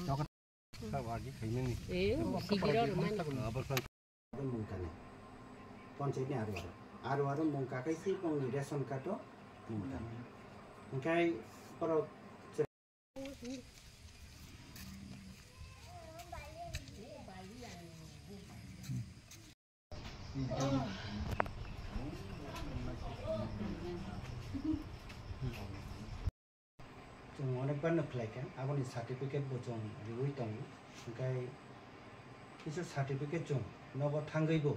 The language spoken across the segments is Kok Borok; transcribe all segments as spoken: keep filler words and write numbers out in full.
Sabo agi khaimani. Eh, sibiro rwmani. Mungkani. Panchayat ni aro aro. Aro aro mungka kai si pong ni ration card o mungka. Engkai oro Chwng onekbar no khlaikha, aboni certificate bo chwng riwi tongo, hwnkhe kisa certificate chwng nogo thangwi bo.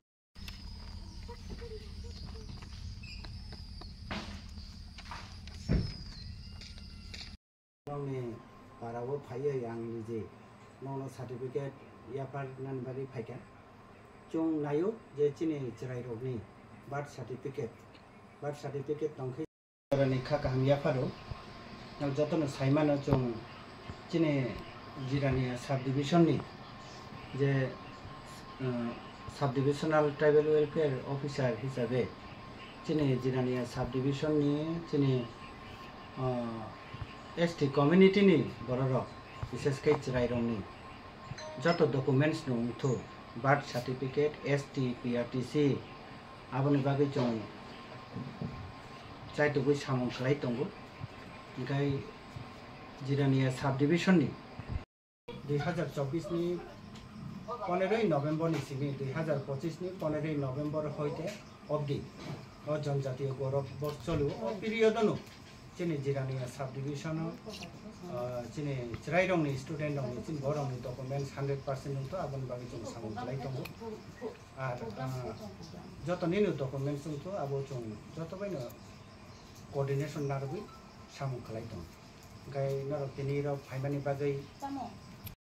Nokni para o phaiwi ang niji nokno certificate yapharnani bagwi phaikha. Chwng naio je chini chwrairokni birth certificate, birth certificate tongkhe. Oroni kha kaham yapharo. Nok jotono saimano chwng chini Jirania subdivision ni je, uh, subdivisional tribal welfare officer hisabe chini Jirania subdivision ni chini, uh, S T community ni bororok, bishesh khe chwrairokni joto documents no wngthu, birth certificate, S T, P R T C, aboni bagwi chwng chaitugwi samung khlai tongo. Hwnkhe Jirania subdivision ni dui hazar chobbish ni poneroi November ni simi dui hazar pochis ni poneroi November hoite obdi o Janjatiya Gaurav Borso choli o period o no chini Jirania subdivision o, ah, chini chwrairokni, student rokni, chini borokni documents hundred percent wngthu, aboni bagwi chwng samung khlai tongo. Ar, ah, joto nini documents wngthu, abo chwng joto baino coordination narwgwi samung khlai tongo. Hwnkhe norok tini rok phaimani bagwi